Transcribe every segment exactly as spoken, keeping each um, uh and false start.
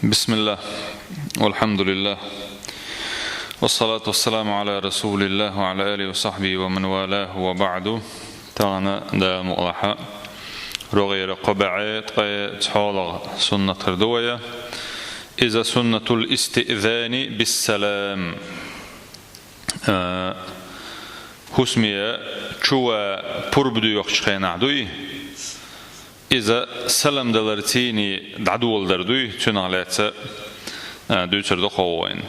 بسم الله، والحمد لله، والصلاة والسلام على رسول الله وعلى آله وصحبه ومن والاه، وبعد. Тахана, Дала мукъалахьа, рогӀера кхо бӀаьи ткъе цхьоалагӀа суннат хир ду вай. Иза суннатул истиъзани биссалам. А, хӀусаме чуван пурба доьхучу хенахь дуй, иза салам даларций дӀадоладар дуй, цунах лаьцна, а, дуьйцур ду кхо вайна.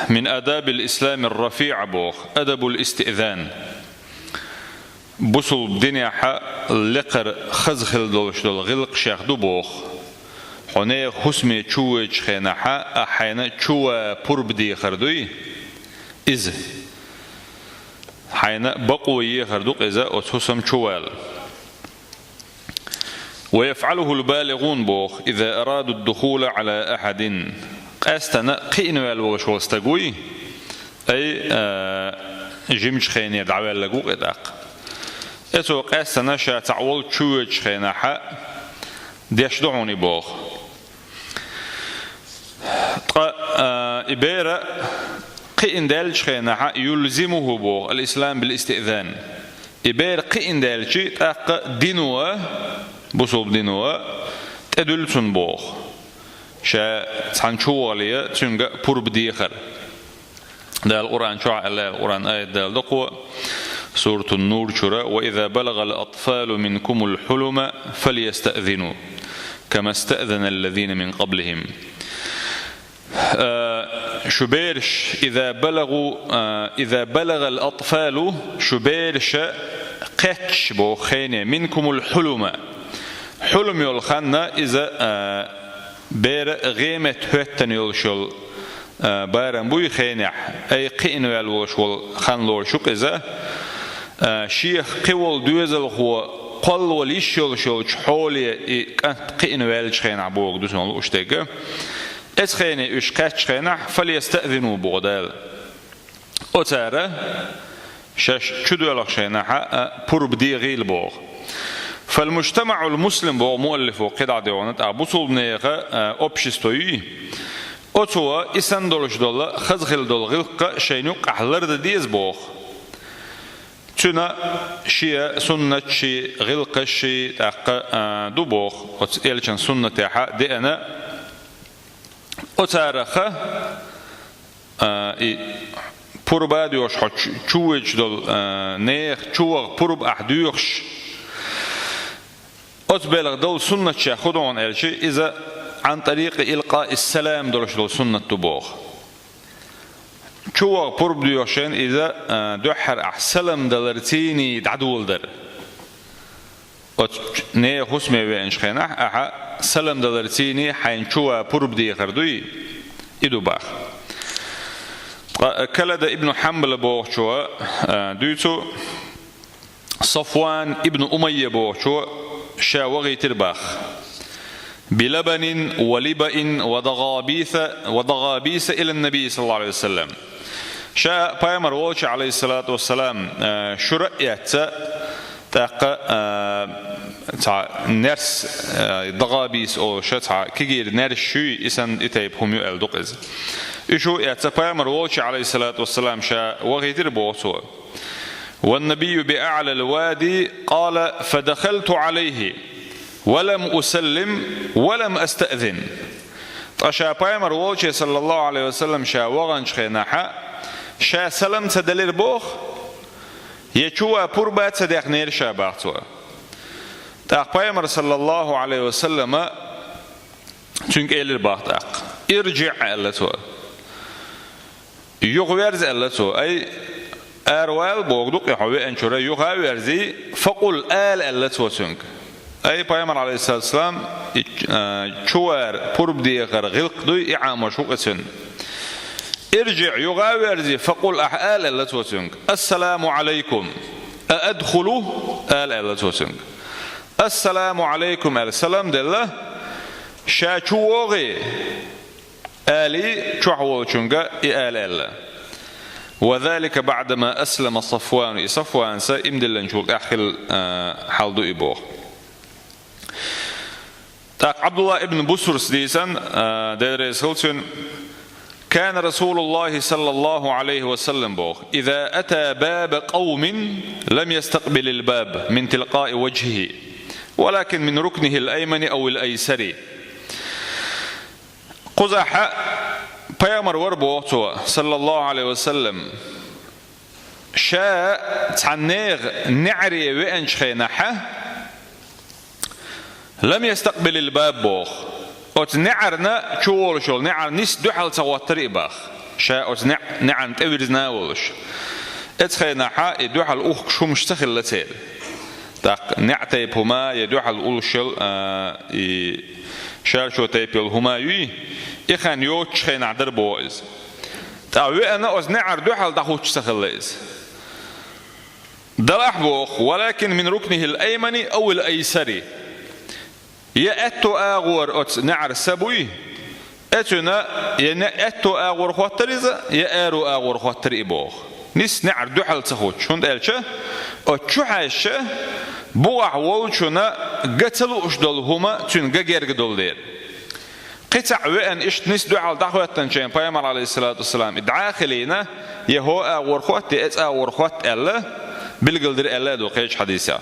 «Мин адабил исламир рафиӀа», боху, адабул истиъзан. Бусулба динехь лекхара хаза хила долуш долу гӀиллакхашех ду боху. Хьо нехан хӀусаме чувоьдучу хенахь, ахь хьайна чуван пурба дехар дуй иза. Хьайна бакъо ехар ду-кх иза оцу хӀусам чувала. «Ва яфӀалухул балигӀун», боху, «иза арадуд духула Ӏала ахьадин». Къаьстина кхиъна ваьлла волуш волу стаг вуй, ай, а, жимачу хенера дӀаваьлларг ву-кх и тӀаккха. Эцо къаьстина ша цхьаъ волчу чувоьдучу хенахь деш ду хьуна и боху. Ткъа, а, и бер кхиъна даьллачу хенахь, «юлзимуху», боху, «ал-ислам бил истиъзан». И бер кхиъна даьлча, тӀаккха дино, бусулба дино, тӀедуьллу цунна боху. Ша цхьана чувогӀале цуьнга пурба дехар. Дала Къуръан чохь аьлла, Къуръан аят дала доккхо, Суратун Нур чуьра: «Ва иза балагӀал атфалу минкумул хьулума фальястаъзину, кама стаъзана аллазина мин къаблихим». Э, шу бераш, иза балагӀу, э, иза балагӀал атфалу, шу бераша кхетташ боху хене, минкумул хьулума. Хьулум йолу хан иза, э, бер гӀеметтахӀоьттина йолуш йолу, э, барам буй хенехь, ай кхиъна ваьлла волуш волу хан лоруш ю-кх иза, э, шех кхин волу доьзалхо кхоллавала йиш йолуш йолчу хьоле и кӀант кхиъна ваьллачу хенахь боху ду цунах лууш дерг. Эцу хене уьш кхаьччу хенахь, «фальястаъзину», боху Дала. Оцара шаьш чудоьлхучу хенахь а пурба дегӀийла боху. «ФалмуджтамаӀул муслим», боху муаллифо кхидӀа а дегӀана, тӀаккха бусулба нехан, а, общество юй. Оцо и санна долуш долу, хаза хила долу гӀиллакх шайна юккъахь лардан деза боху. Цуьнан шен суннаташ, гӀиллакхаш, тӀаккха, а, ду боху, оцу элчан суннатехь деана. Оцарах, а, и пурба а доьхуш, хьо чу-, чувоьдуш долу, а, нехан чувогӀа пурба ахь доьхуш, оцу белхан долу суннатех хӀун ду хьуна аьлча, иза «Ӏан тӀарикъи илкъаис салам» долуш долу суннат ду боху. ЧувогӀа пурба доьхуш шен иза, а, дуьххьара ахь салам даларций дӀадоладар. Оцу нехан хӀусаме веанчу хенахь ахьа салам даларций хьайна чуван пурба дехар дуй, и ду боху. Ткъа Калада ибн Хьанбала бохучо, а, дуьйцу, Сафван ибн Умайя бохучо ша вахийтира боху. «Билабанин ва либаин ва дагӀабиса, ва дагӀабиса илан Наби саллаллаху Ӏалайхи ва саллам». Ша пайхамар волчу, Ӏалайхиссалату вассалам, э, шура а эцна, тӀаккха, э, цхьа нерс, э, дагӀабис олуш, цхьа кегийра нерс шуй, и санна и тайпа хӀума ю аьлла ду-кх иза. И шу эцна пайхамар волчу, Ӏалайхиссалату вассалам, ша вахийтира боху цо. «Ван набийю би аӀлал вади, къала, фа дахалту Ӏалайхи, ва лам усаллим, ва лам астаъзин». Ткъа ша пайхамар волче, саллаллаху Ӏалайхи ва саллам, ша ваханчу хенахь, ша салам ца делира боху, я чуван пурба ца дехнера ша боху цо. ТӀаккха пайхамар, саллаллаху Ӏалайхи ва саллама, цуьнга элира боху тӀаккха: «ИрджиӀ», аьлла цо. «Юха верза», аьлла цо. Ай, аравала боху ду-кх хьо веанчуьра, юха а верзий, «факъул», ала аьлла цо цуьнга. Ай, пайхамар, Ӏалайхиссалату вассалам, и, а, чувара пурба дехар гӀиллакх дуй, и Ӏамош ву-кх цуьнан. «ИрджиӀ», юха а верзий, «факъул», ахь ала аьлла цо цуьнга. «Ассаламу Ӏалайкум. А адхулу?» ала аьлла цо цуьнга. «Ассаламу Ӏалайкум», аьлла, салам делла, ша чу вогӀий? Алий, чохь волчуьнга и ала аьлла. «Ва залика баӀдама аслама Сафвану», и Сафванца иман диллинчул тӀаьхьа хилла, а, хьал ду и боху. ТӀаккха Ӏабдуллахь ибн Бусурс дийцина, а, Дела реза хилва цунна: «كان رسول الله صلى الله عليه وسلم, боху, إذا أتى باب قوم لم يستقبل الباب من تلقاء وجهه، ولكن من ركنه الأيمن أو الأيسر». Кхузахь пайхамар вара, боху цо, саллаллаху Ӏалайхи ва саллам, ша цхьана нехан неӀаре веанчу хенахь, «لم يستقبل الباب», боху. Оцу неӀарна, чу волуш йолу неӀар нисса дуьхьал ца хӀоттара и, боху. Ша оцу неӀ-, неӀарна тӀевирзина а волуш. Оцу хенахь и дуьхьал ухкуш хӀумаш ца хилла церан. ТӀаккха неӀ тайпа хӀума я дуьхьал уллуш йолу, а, и шарчо тайпа йолу хӀума юй, и хан йоцучу хенахь дара, боху, иза. ТӀаккха веана оцу неӀар дуьхьал дӀахӀуттуш ца хилла иза. Делахь, боху: «ولكن من ركنه الأيمن أو الأيسر». Я аьтту агӀор оцу неӀар са буй, оцуьнан я не-, аьтту агӀор хӀоттара иза, я аьрру агӀор хӀоттара и, боху. Нисса неӀар дуьхьал ца хӀуттуш, хӀунда аьлча оцу чу хьаьжча, бухахь волчунна ган ца лууш долу хӀума цуьнан ган герга долу дела. Кхин цхьаъ веана иштта нисса дуьхьал дӀахӀоьттинчу пайхамар, Ӏалайхиссалату вассалам, и дӀа а хилийна, я хӀокху агӀор хӀотта, я оцу агӀор хӀотта аьлла, билгалдира аьлла а ду кхечу хьадисехь.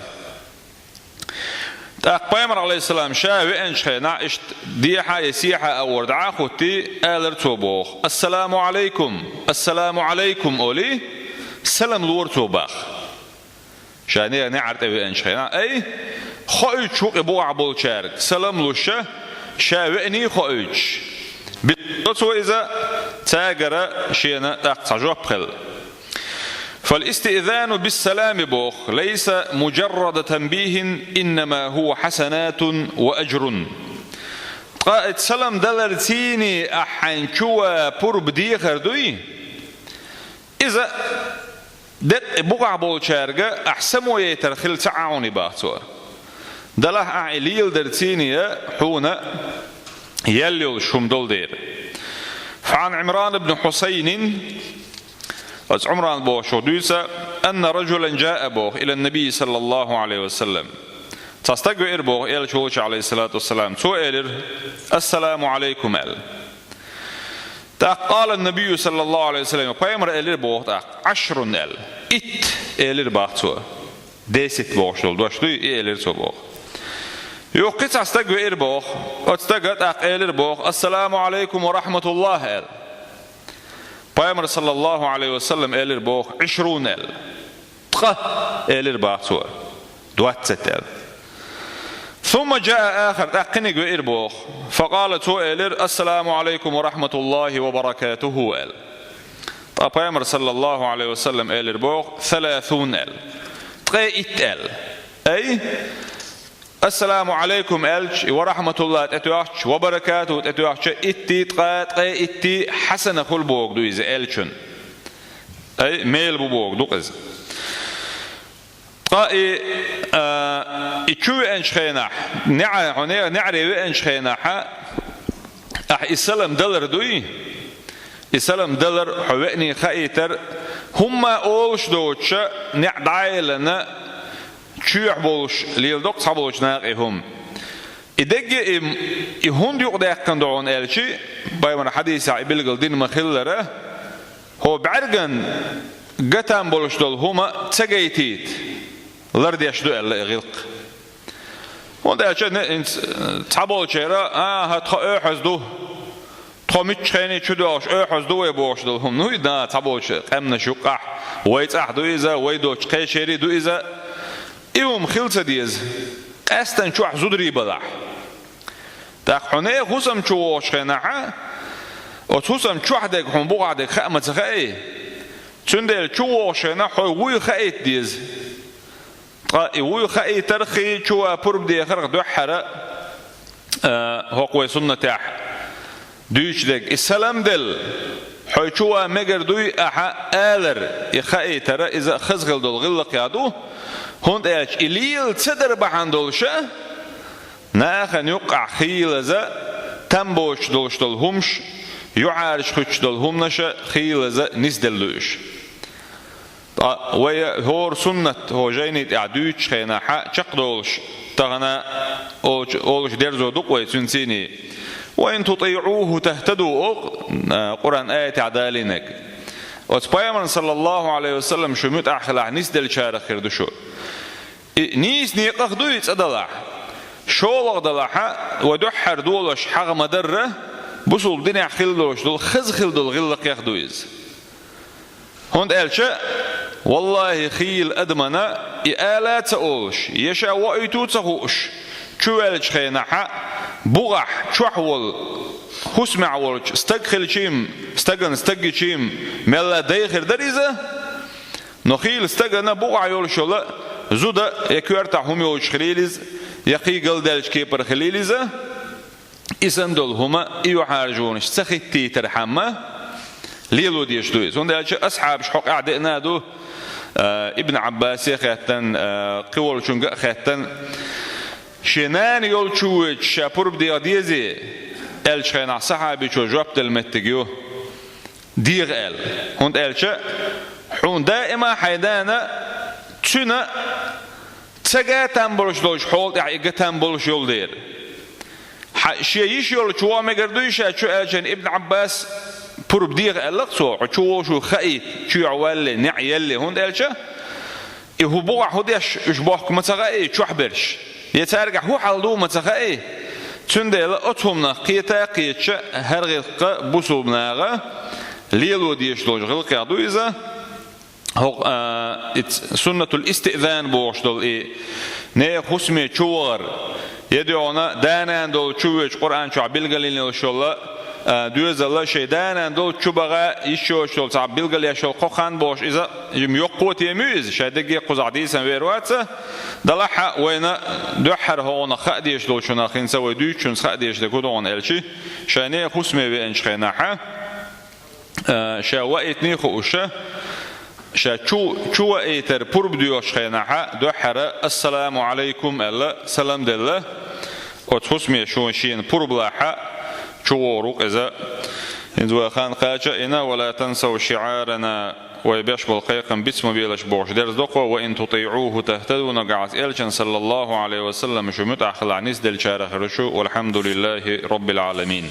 ТӀаккха пайхамар, Ӏалайхиссалам, ша веанчу хенахь иштта дехьа я сехьа агӀор дӀа а хӀуттий, алара цо, боху: «السلام عليكم، السلام عليكم», олий, салам лора цо, боху. Ша нехан неӀар тӀе веанчу хенахь, ай, хоуьйтуш ву-кх и бухахь болчаьрга салам луш, ша веаний хоуьйтуш. Битто цо иза, цаьргара шена тӀаккха цхьа жоп хилла. «فالاستئذان بالسلام, боху, ليس مجرد تنبيه، إنما هو حسنات وأجر». Ткъа и салам даларций ахь хьайна чу ван пурба дехар дуй? Иза деккъа бухахь болчаьрга ахь само яйтар хила ца Ӏа хьуна, боху цо. Делахь ахь и леладарций хьуна ял йолуш хӀума долу дела. فعن عمران بن حصين, оцу Ӏумран бохучух дуьйцу, أن رجلا جاء, боху, إلى النبي صلى الله عليه وسلم. Цхьа стаг веара, боху, элча волчу, Ӏалайхиссалату вассалам. Цо элира: «السلام عليكم», аьлла. ТӀаккха قال النبي صلى الله عليه وسلم, пайхамар элира, боху, тӀаккха: «عشر», аьлла. «Итт», элира, боху цо. Десять бохуш долу дош дуй, и элира цо, боху. Юха кхин цхьа стаг веара, боху. Оцу стага тӀаккха элира, боху: «السلام عليكم ورحمة الله», аьлла. Пайхамар, саллаллаху Ӏалайхи ва саллам, элира, боху: «عشرون», аьлла. «Ткъа», элира, боху цо. «Двадцать», аьлла. ثم جاء آخر, тӀаккха кхиниг веара, боху. فقال, цо элира: «السلام عليكم ورحمة الله وبركاته», аьлла. Ткъа пайхамар, саллаллаху Ӏалайхи ва саллам, элира, боху: «ثلاثون», аьлла. Ткъе итт аьлла. Ай, «السلام عليكم» аьлча, и «ورحمة الله» тӀетоьхча, «وبركاته» тӀетоьхча, иттий ткъа, ткъе иттий хьасана хуьлу бохург ду иза элчун. Ай, мела бу бохург ду-кх иза. Ткъа и, а, и чу веанчу хенахь, неӀа-, хьо не-, неӀаре веанчу хенахь, ахь и салам далар дуй? И салам далар, хьо веаний хаийтар, хӀумма олуш доцуша, неӀ дӀа а еллана, чоьхьа болуш леладо-кх цхьаболчу накъий хӀума. И дерриге и, и хӀунда юкъадаьккхина ду хьуна аьлча, пайхамар хьадисехь и билгал дина ма-хиллара, хӀокху бӀаьрган ган там болуш долу хӀума ца гайтийта лардеш ду аьлла и гӀиллакх. ХӀунда аьлча не-, инц-, цхьаболчеран: «АхӀа, тхо оьхьаза ду, тхо муьлххачу хене чу доьлхуш оьхьаза ду вай», – бохуш долу хӀума. Ну, и да, цхьаболчу къаьмнаш юккъехь, вай цӀахь ду иза, вай доцчу кхечерий ду иза. И хӀума хила ца деза, къаьстина чохь зударий балахь. ТӀаккха хьо нехан хӀусам чу вогӀучу хенахь, оцу хӀусам чохь дерг хьуна бухахь дерг хаа ма ца хаьий? Цундела чу вогӀучу хенахь хьо вуй хаийта деза. Ткъа и вуй хаийтарх, чу ван пурба дехарх дуьххьара, а, хӀокху вай суннатехь дуьйцуш дерг, и салам делла, хьо чу ван мегар дуй ахьа алар, и хаийтара, иза хаза хила долу гӀиллакхехь ду, хӀунда аьлча и лела ца дар бахьана долуша, нахана юккъехь хийлаза там боцуш долуш долу хӀумаш, юьхьӀаьржа хуьттуш долу хӀуманаша хийлаза нисделла ду уьш. Ткъа вай хӀора суннат хӀокху жайни тӀехь дуьйцучу хенахь чекхдолуш, Тахана олуш, олуш дерзо ду-кх вай цуьнан цийне. «Ва ин тутиӀуху тахтаду», олу, а, Къуръан аятехь далийнарг. Оцу пайхамарна, саллаллаху Ӏалайхи ва саллам, шу муьтӀахь хилахь, нисделлачарах хир ду шу. И нийса некъах ду и цӀа далахь. ШолгӀа далахьа, ва дуьххьара долуш хьагӀ ма-дарра, бусулба динехь хилла долуш долу, хаза хилла долу гӀиллакхех ду иза. ХӀунда аьлча, валлахӀи, хийла адамана и ала а ца олуш, я ша воуьйту а ца хууш, чуваьллачу хенахьа, бухахь чохь волу, хӀусамехь волчу стаг хилчий-м, стагана стаг гичий-м, мелла дай хир дара иза, но хийла стагана бухахь йолуш йолу зуда я коьртахь хӀума йоцуш хилийла иза, я кхин галдаьллачу кепара хилийла иза. И санна долу хӀума, и юьхьӀаьржонаш ца хӀиттийтархьама, лело дезаш ду иза. ХӀунда аьлча асхьабаш хьокъехь деана а ду, а, Ибн Ӏаббасе а хаьттина, а, кхин волчуьнга а хаьттина, шен нана йолчу воьдуш ша пурба деха дезий аьллачу хенахь сахьабичо жоп делла меттиг ю, деха аьлла. ХӀунда аьлча хьуна даима хьайн нана цуьнан ца гатам болуш долчу хьола тӀехь и гатам болуш йолу дела. Хьан шен йиш йолчу вон мегар дуй ша чу аьллачу Ибн Ӏаббас пурба деха аьлла-кх цо, хьо чу вовшух хаийта, чоьхьа валле, неӀ елле, хӀунда аьлча и хӀу бухахь хӀу деш уьш бохку ма ца хаьий, чохь берш. Я цаьргахь хӀу хьал ду ма ца хаьий. Цундела оцу хӀуманах кхета а кхетча, хӀара гӀиллакх бусулба наха лело дезаш долчу гӀиллакхех ду иза. ХӀокху, а, и ц-, суннатул истиъзан бохуш долу и нехан хӀусаме чу вахар, я дуьхьал да-нана долу чу воьдуш Къуръан чохь билгалйина йолуш йолу, а, доьзал шайн да-нана долчу чу баха йиш йоцуш йолу цхьа билгалъеш йолу кхо хан бохуш иза, йоккха тема ю иза, шайн дерриге а кхузахь дийцина вер вац, далахь а вайна дуьххьара хӀокхунах хаа дезаш долчунах хӀинца вай дуьйцучунца хаа дезаш дерг хӀун ду хьуна аьлча, шайн нехан хӀусаме веанчу хенахьа, а, ша ваийтиний хууш, ша чу, чу ваийтар пурба доьхучу хенахьа, дуьххьара «Ассаламу Ӏалайкум» аьлла, салам делла, оцу хӀусаме шуна шена пурба лахь а, чу вогӀур ву-кх иза. ХӀинца вай хан кхача а йина, «Ва ла тансав шиӀарана», вай беш болу кхайкхам биц ма белаш бохуш дерзадо-кх: «Ва ин тутиӀуху тахтаду», нагахь аса элчан, саллаллаху Ӏалайхи ва саллам, шу муьтӀахь хилахь, нисделлачарах хир ду шу. Валхьамдулиллахи роббил Ӏаламин.